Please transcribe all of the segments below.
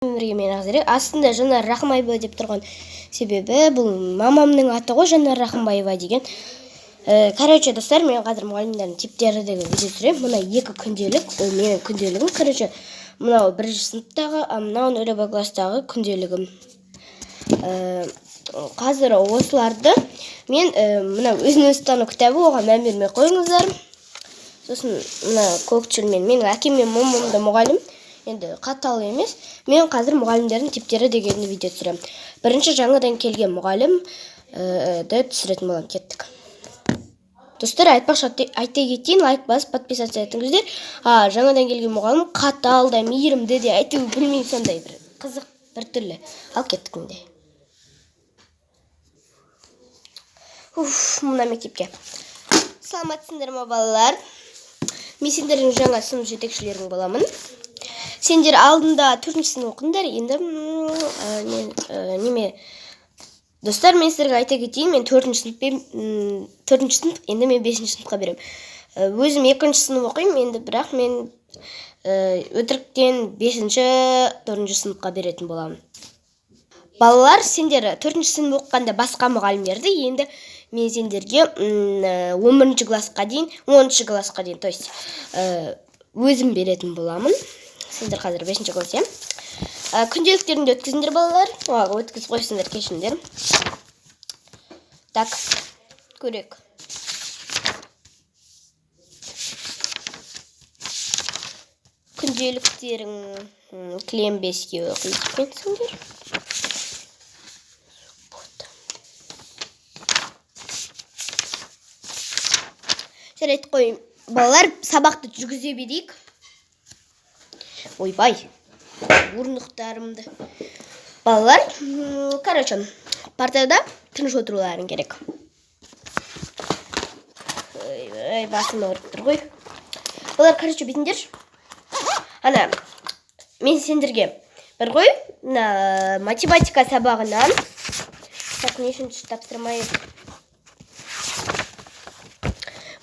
Бірге мен Ақзерек. Астында Жанар Рахымбаева деп тұрған себебі бұл мамамның аты ғой, Жанар Рахымбаева деген. Короче, достар, мен қазір мұғалімдердің типтері деген видео түсіремін. Мына екі күнделік, ол менің күнделігім. Короче, мынау бірінші сыныптағы, а мынау нөлевой класстағы күнделігім. Қазір осыларды мен мына өзін өзі тану кітабы, оған мән бермей қойыңыздар. Сосын мына көкшілмен менің әкем мен мамам да мұғалім, енді қатал емес. Мен қазір мұғалімдердің типтері деген видео түсіремін. Бірінші жаңадан келген мұғалімді түсіретін боламын. Кеттік. Достар, айтпақшы, айта кетейін, лайк басып, подписаться етіңіздер. Жаңадан келген мұғалім қатал да, мейірімді де, әйтеуір білмеймін, сондай бір қызық бір түрлі. Ал кеттік мінде. Уф, мына мектепке. Саламатсыңдар ма, балалар? Мен сендердің жаңа сынып жетекшілерің боламын. Сендер алдында төртінші сынып оқыдыңдар, енді неме. Достар, мен сіздерге айта кетейін, мен төртінші сыныппен, төртінші сынып, енді мен бесінші сыныпқа беремін. Өзім екінші сынып оқимын, енді бірақ мен өтіріктен бесінші, төртінші сыныпқа беретін боламын. Балалар, сендер төртінші сынып оқығанда басқа мұғалімдерді, енді мен сендерге 11 классқа дейін, 10 классқа дейін, то есть, өзім беретін боламын. Сендер қазір бесінші класс, иә? Күнделіктеріңді өткізіңдер, балалар. Өткізіп қойсыңдар, кешіріңдер. Так, көрейік. Күнделіктерің кілем беске оқиды екенсіңдер. Жарайды қой, балалар, сабақты жүргізе берейік. Ойбай, орындықтарымды. Балалар, короче, партада тыныш отыруларың керек. Ойбай, басым ауырып тұр ғой. Балалар, короче, бүйтіңдерші. Ана, мен сендерге бір ғой, мына математика сабағынан. Так, нешінші тапсырма еді?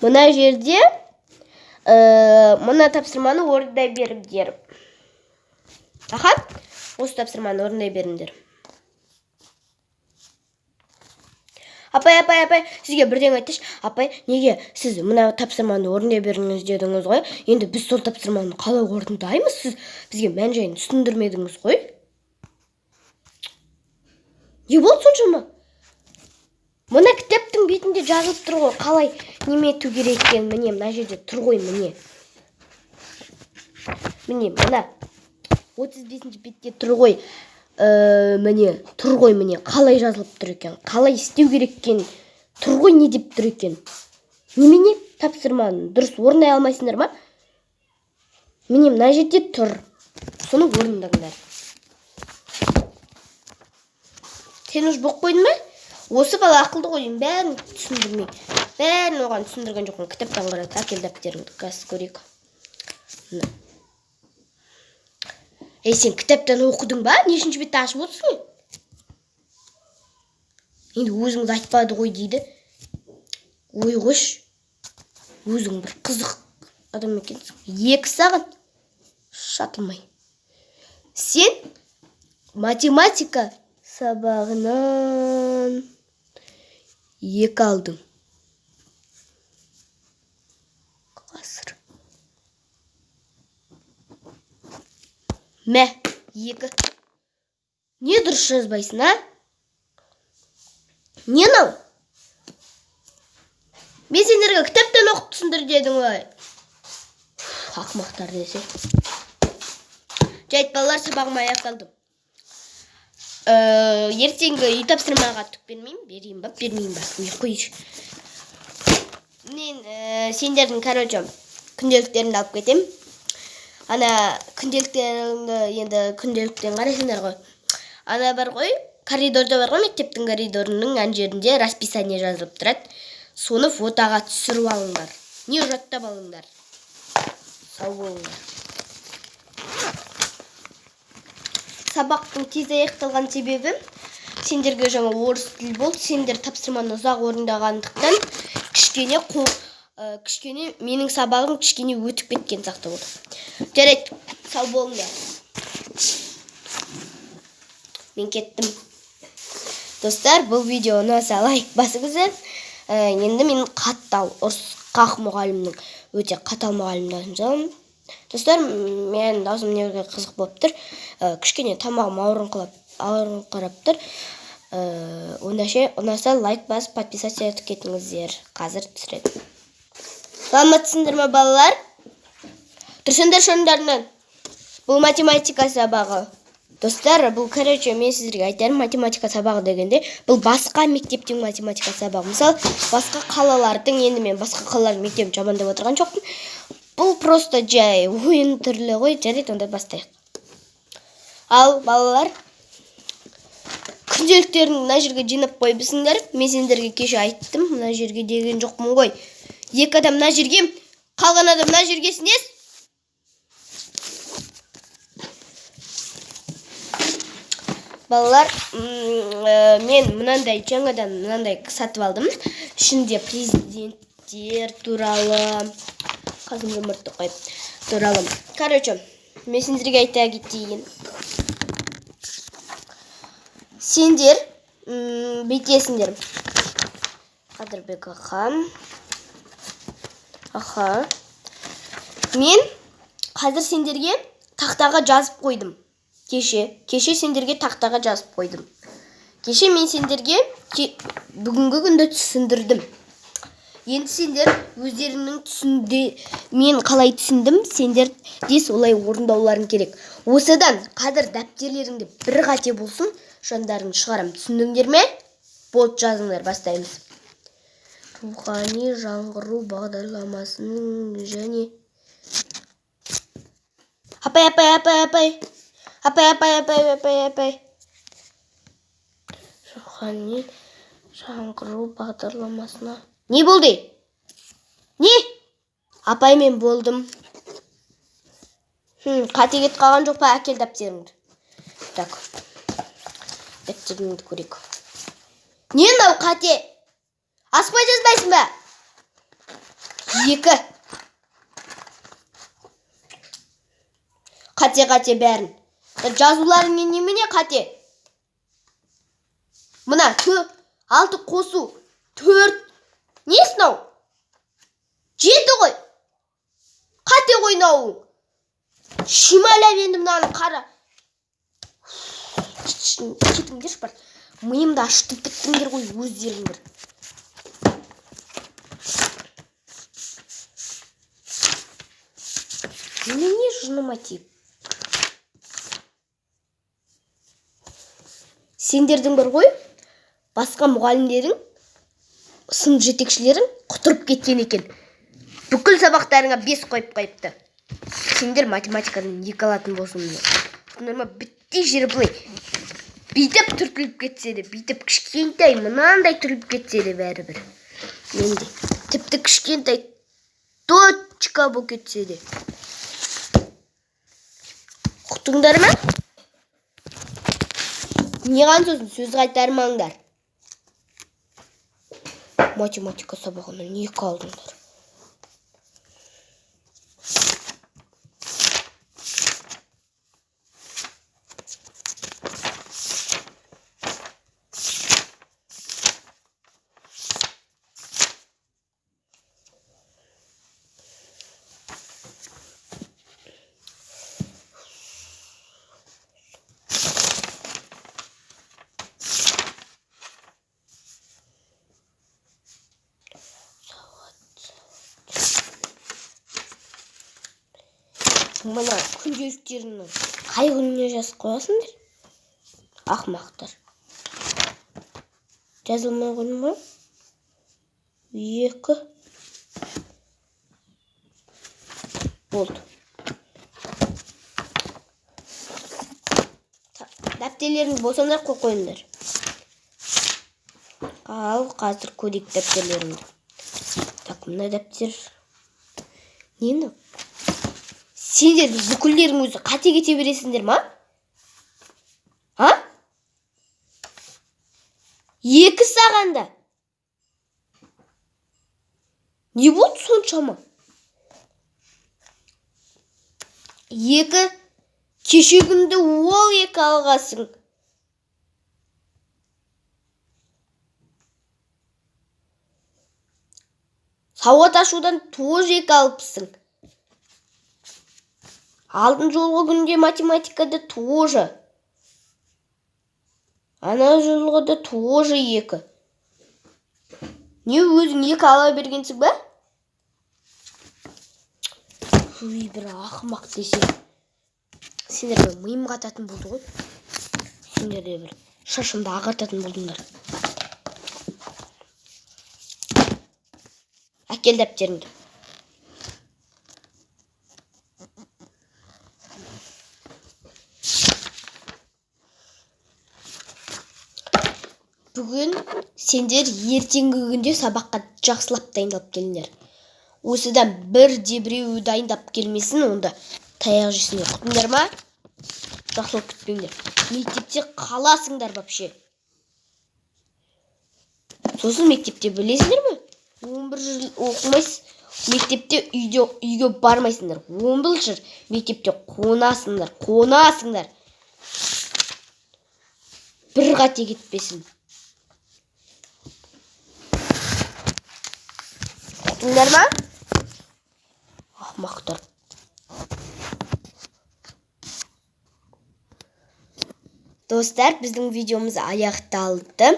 Мына жерде, мына тапсырманы орындай беріңдер. Аха, осы тапсырманы орындай беріңдер. Апай, апай, апай, сізге бірдеңе айтайыншы. Апай, неге сіз мына тапсырманы орындай беріңіз дедіңіз ғой? Енді біз сол тапсырманы қалай орындаймыз? Сіз бізге мән жайын түсіндірмедіңіз ғой. Не болды соншама? Мына кітаптың бетінде жазылып тұр ғой, қалай неме ету керек екенін. Міне, мына жерде тұр ғой, міне. Міне, мына 35 бетте тұр ғой. Міне, тұр ғой, міне, қалай жазылып тұр екен, қалай істеу керек екен, тұр ғой, не деп тұр екен. Немене тапсырманы дұрыс орындай алмайсыңдар ма? Міне, мына жерде тұр. Соны орындаңдар. Сен уже боқ қойдың ба? Осы бала ақылды ғой, деймін, бәрін түсіндірмей. Бәрін оған түсіндірген жоқпын. Кітаптан қарады. Әкел дәптеріңді, қазір көрейік. Мына. Ей, сен кітаптан оқыдың ба? Нешінші бетті ашып отырсың? Енді өзіңіз айтпады ғой дейді. Ой, қойшы. Өзің бір қызық адам екенсің. 2 сағат шатылмай. Сен математика сабағынан 2 алдың. Қасыр. Мә, 2. Не дұрыс жазбайсың, а? Не мынау? Мен сендерге кітаптан оқып түсіндір дедім ғой. Фу, ақымақтар десе. Жайт, балалар, сабағым аяқталды. Ертеңгі үй тапсырмаға түк бермеймін, берейін ба, бермеймін ба? Ой, қойшы. Мен сендердің, короче, күнделіктеріңді алып кетемін. Ана күнделіктеріңді енді күнделіктен қарайсыңдар ғой. Ана бар ғой, коридорда бар ғой, мектептің коридорының ан жерінде расписание жазылып тұрады. Соны фотоға түсіріп алыңдар. Не жаттап алыңдар. Сау болыңдар. Сабақтың тез аяқталған себебі сендерге жаңа орыс тілі болды. Сендер тапсырманы ұзақ орындағандықтан кішкене менің сабағым кішкене өтіп кеткен сияқты болды. Жарайды, сау болыңдар. Мен кеттім. Достар, бұл видео ұнаса лайк басыңыздар. Енді мен қатал, ұрысқақ мұғалімнің, өте қатал мұғалімнің дауысын жазамын. Достар, мен даусым неге қызық болып тұр. Кішкене тамағым ауырыңқырап тұр. Онда ше, ұнаса лайк басып, подписаться етіп кетіңіздер. Қазір түсіремін. Саламатсыңдар ма, балалар? Тұрсыңдар шондарынан. Бұл математика сабағы. Достар, бұл, короче, мен сіздерге айтарым, математика сабағы дегенде, бұл басқа мектептің математика сабағы. Мысалы, басқа қалалардың, енді мен басқа қалалардың мектебін жамандап отырған жоқпын. Бұл просто жай ойын түрлі ғой. Жарайды, онда бастайық. Ал, балалар, күнделіктерін мына жерге жинап қойыпсыңдар. Мен сендерге кеше айттым, мына жерге деген жоқпын ғой. Екі адам мына жерге, қалған адам мына жерге сінес. Балалар, мен мынандай жаңадан мынандай сатып алдым. Ішінде президенттер туралы, Қасым-Жомарт Тоқаев туралы. Короче, мен сендерге айта кетейін. Сендер, бүйтесіңдер. Қадырбек аға. Аха. Мен қазір сендерге тақтаға жазып қойдым. Кеше сендерге тақтаға жазып қойдым. Кеше мен сендерге бүгінгі күнді түсіндірдім. Енді сендер өздеріңнің түсінде, мен қалай түсіндім, сендер де солай орындауларың керек. Осыдан қазір дәптерлеріңде бір қате болсын, жандарың шығарам. Түсіндіңдер ме? Болды, жазыңдар, бастаймыз. Рухани жаңғыру бағдарламасының және Апай, апай, апай, апай. Апай, апай, апай, апай, апай. Рухани жаңғыру бағдарламасына. Не болды? Не? Апай, мен болдым. Қате кетіп қалған жоқ па? Әкел дәптеріңді. Так. Дәптеріңді көрейік. Не мынау қате? Аспай жазбайсың ба? 2. Қате, қате бәрін. Жазуларың немене қате? Мына 6 қосу 4. Несі мынау? 7 ғой. Қате ғой мынауың. Шимайлап енді мынаны қара. Кетіңдерші бар. Миымды ашытып біттіңдер ғой өздеріңдер. Немене жыныма тиіп? Сендердің бар ғой, басқа мұғалімдерің, сынып жетекшілерің құтырып кеткен екен. Бүкіл сабақтарыңа 5 қойып қойыпты. Сендер математикадан 2 алатын болсын міне. Түсіндіңдер ма? Біттей жері былай. Бүйтіп түртіліп кетсе де, бүйтіп кішкентай мынандай түріліп кетсе де бәрібір. Менде тіпті кішкентай точка болып кетсе де. Ұқтыңдар ма? Неған сосын сөз қайтармаңдар. Математика сабағынан 2 алдыңдар. Мына күнделіктеріңнің қай күніне жазып қоясыңдар? Ақымақтар. Жазылмай қойдың ба? 2. Болды. Дәптерлеріңді болсаңдар қойып қойыңдар. Ал қазір көрейік дәптерлеріңді. Так, мына дәптер нені? Сендер бүкілдерің өзі қате кете бересіңдер ма? А? 2 сағанда. Не болды соншама? 2. Кеше күнді ол 2 алғасың. Сауат ашудан тоже 2 алыпсың. Алдын жолғы күнде математикада тоже. Ана жолғыда тоже 2. Не өзің 2 ала бергенсің ба? Үй, бір ақымақ десе. Сендер бір миым қататын болды ғой. Сендер де бір шашымды ағартатын болдыңдар. Әкел дәптеріңді. Бүгін сендер ертеңгі күнде сабаққа жақсылап дайындалып келіңдер. Осыдан бірде біреуі дайындап келмесін, онда таяқ жесіндер. Ұқтыңдар ма? Жақсылап күтпеңдер. Мектепте қаласыңдар вообще. Сосын мектепте білесіңдер ме? 11 жыл оқымайсыз, мектепте үйге бармайсыңдар. 11 жыл мектепте қонасыңдар, қонасыңдар. Бір қате кетпесін. Ұқтыңдар ма? Ақымақтар. Достар, біздің видеомыз аяқталды.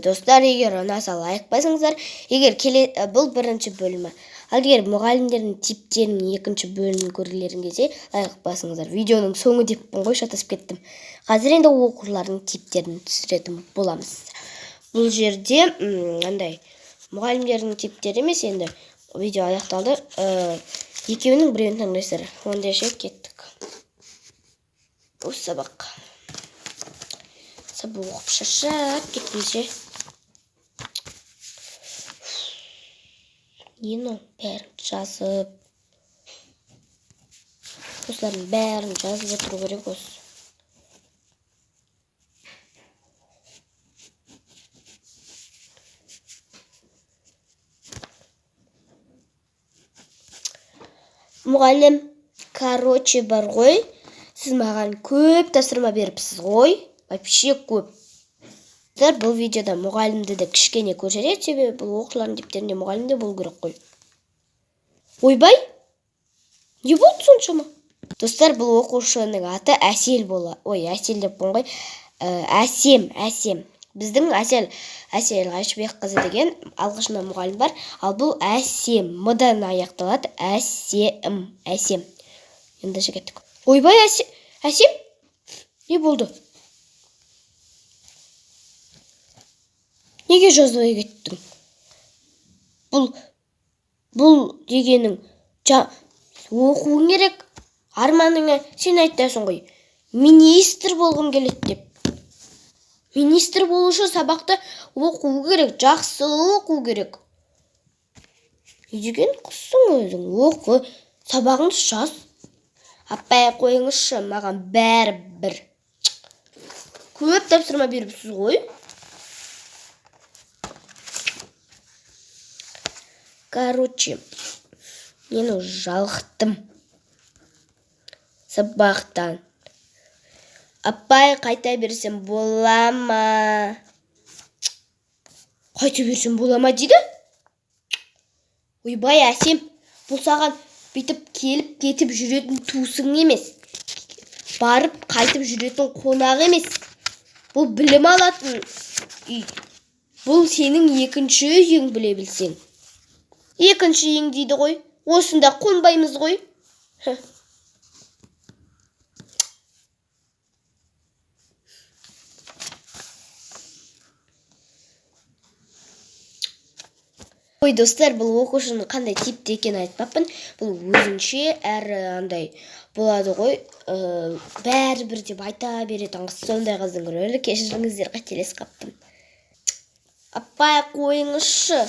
Достар, егер ұнаса лайк басыңыздар. Егер келе, бұл бірінші бөлімі. Ал егер мұғалімдердің типтерінің екінші бөлімін көргілерің келсе, лайк басыңыздар. Видеоның соңы деппін ғой, шатасып кеттім. Қазір енді оқушылардың типтерін түсіретін боламыз. Бұл жерде, андай мұғалімдердің типтері емес, енді видео аяқталды. Екеуінің біреуін таңдайсыздар. Онда ше кеттік. Осы сабақ. Сабақ оқып шаршап кеттім ше. Не мынау? Бәрін жазып. Осылардың бәрін жазып отыру керек осы. Мұғалім, короче, бар ғой. Сіз маған көп тапсырма беріпсіз ғой. Вообще көп. Достар, бұл видеода мұғалімді де кішкене көрсетеді, себебі бұл оқушылардың типтерінде мұғалім де болу керек қой. Ойбай! Не болды соншама? Достар, бұл оқушының аты Әсел бола. Ой, Әсел деппін ғой. Әсем, Әсем. Біздің Әсел Ғайшыбекқызы деген алғашында мұғалім бар. Ал бұл Әсем. Мыдан аяқталады. Әсем, Әсем. Енді ше кеттік. Ойбай, Әсем? Не болды? Неге жазбай кеттің? Бұл дегенің оқуың керек. Арманыңа сен айтасың ғой. Министр болғым келеді деп. Министр болу үшін сабақты оқу керек, жақсы оқу керек. Не деген қызсың өзің? Оқы, сабағыңды жаз. Апай, қойыңызшы, маған бәрі бір. Көп тапсырма беріпсіз ғой. Короче, мен уже жалықтым сабақтан. Апай, қайта берсем бола ма? Қайта берсем бола ма дейді? Ойбай, Әсем, бұл саған бүйтіп келіп кетіп жүретін туысың емес. Барып қайтып жүретін қонақ емес. Бұл білім алатын үй. Бұл сенің екінші үйің, біле білсең. Екінші үйің дейді ғой. Осында қонбаймыз ғой. Хе. Ой, достар, бұл оқушының қандай типте екенін айтпаппын. Бұл өзінше әрі андай болады ғой, бәрібір деп айта беретін қыз. Сондай қыздың рөлі. Кешіріңіздер, қателесіп қаптым. Апай, қойыңызшы.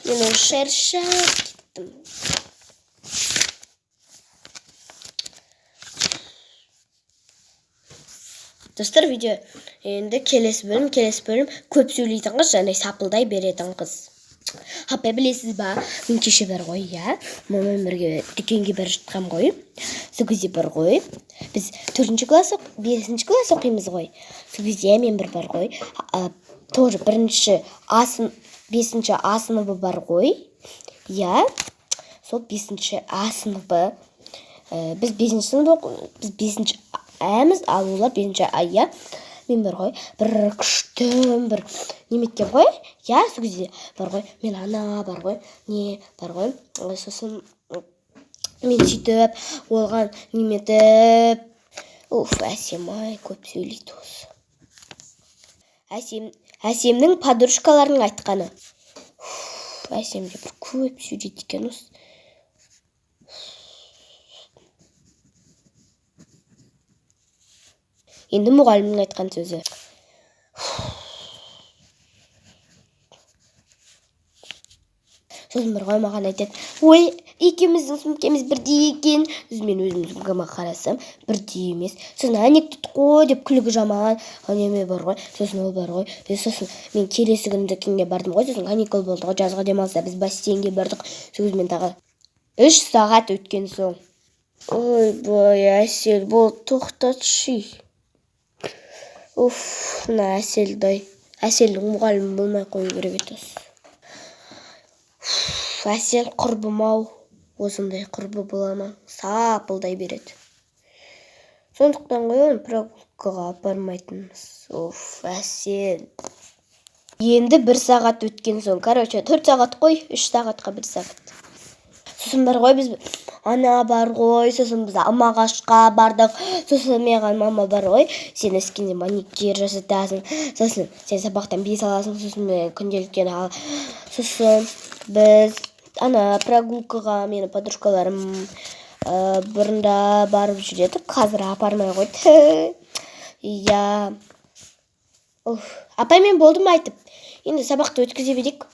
Мен уже шаршап кеттім. Достар, видео енді келесі бөлім, келесі бөлім көп сөйлейтін қыз және сапылдай беретін қыз. Апай, білесіз ба, мен кеше бар ғой, иә, мамам бірге дүкенге бара жатқам ғой. Сол кезде бар ғой, біз төртінші класс бесінші класс оқимыз ғой. Сол кезде мен бір бар ғой, тоже бірінші 5 А сыныбы бар ғой. Иә, сол 5 А сыныбы. Біз 5 сынып, біз 5 Әміз, ал олар 5 А, иә. Мен бар ғой, бір күшті бір неметкен ғой. Иә, сол кезде бар ғой, мен ана бар ғой, не бар ғой. Сосын мен сөйтіп оған неметіп, уф, Әсем ай, көп сөйлейді осы. Әсемнің подружкаларының айтқаны. Уф, Әсем де бір көп сөйлейді екен осы. Енді мұғалімнің айтқан сөзі. Сосын бір ғой маған айтады, ой, екеуміздің сумкеміз бірдей екен. Сосын мен өзімнің сумкама қарасам, бірдей емес. Сосын анекдот қой деп күлкі жаман неме бар ғой. Сосын ол бар ғой. Сосын мен келесі күні дүкенге бардым ғой. Сосын каникул болды ғой, жазғы демалыста біз бассейнге бардық. Сол кезде мен тағы 3 сағат өткен соң. Ойбай, Әсел, бол, тоқтатшы. Уф, мына Әселді ай. Әселдің мұғалімі болмай қою керек еді осы. Әсел құрбым-ау, осындай құрбы бола ма? Сапылдай береді. Сондықтан ғой оны прогулкаға апармайтынбыз. Уф, Әсел. Енді 1 сағат өткен соң, короче, 4 сағат қой, 3 сағатқа 1 сағат. Сосын бар ғой, біз ана бар ғой, сосын біз алмағашқа бардық. Сосын маған мама бар ғой, сен өскенде маникюр жасатасың, сосын сен сабақтан 5 аласың, сосын мен күнделіктен ал. Сосын біз ана прогулкаға менің подружкаларым бұрында барып жүреді, қазір апармай қойды. Иә. Уф, апай, мен болдым айтып. Енді сабақты өткізе берейік.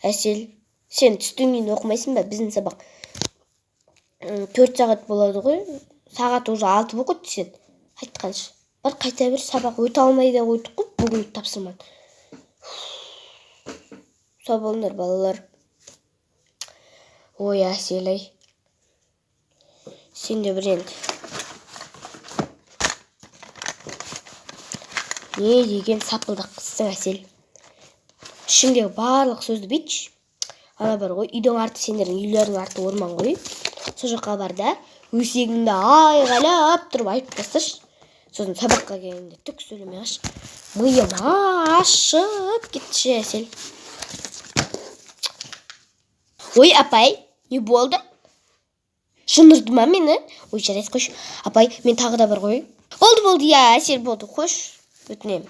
Әсел, сен түстен кейін оқымайсың ба? Біздің сабақ 4 сағат болады ғой. Сағат уже 6 болып кетті сен. Айтқаншы. Бар қайта бер, сабақ өте алмай да қойдық қой бүгін тапсырманы. Сау болыңдар, балалар. Ой, Әсел ай. Сен де бір енді. Не деген сапылдақ қызсың, Әсел. Ішіңдегі барлық сөзді бүйтші. Ана бар ғой, үйдің арты, сендердің үйлердің арты орман ғой. Сол жаққа бар да, өсегіңді айғайлап тұрып айтып тасташы. Сосын сабаққа келгенде түк сөйлемей қалшы. Миым ашып кетті, Әсел. Ой, апай, не болды? Жынырды ма мені? Ой, жарайды, қойшы. Апай, мен тағы да бар ғой. Болды, болды, иә, Әсел, болды, қойшы. Өтінемін.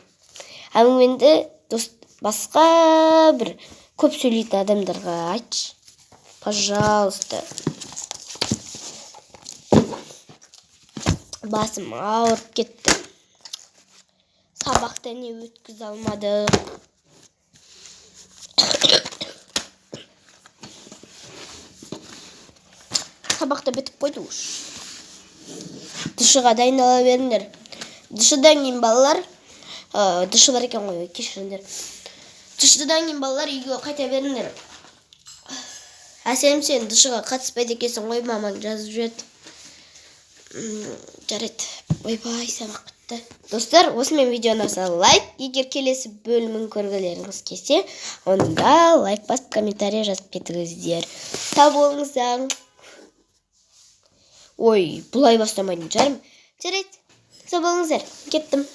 Әңгімеңді дос, басқа бір көп сөйлейтін адамдарға айтшы. Пожалуйста. Басым ауырып кетті. Сабақта не өткізе алмадық. Сабақта бітіп қойды уж. Дышыға дайындала беріңдер. Дышыдан кейін балалар, дышы бар екен ғой, кешіріңдер. Дышыдан кейін балалар үйге қайта беріңдер. Әсем, сен дышыға қатыспайды екенсің ғой, мамаң жазып жіберді. Жарайды. Ойбай, сабақ бітті. Достар, осымен видеоны ұнаса лайк, егер келесі бөлімін көргілеріңіз келсе, онда лайк басып комментарий жазып кетіңіздер. Сау болыңыздар. Ой, бұлай бастамайтын шығармын. Жарайды, сау болыңыздар. Кеттім.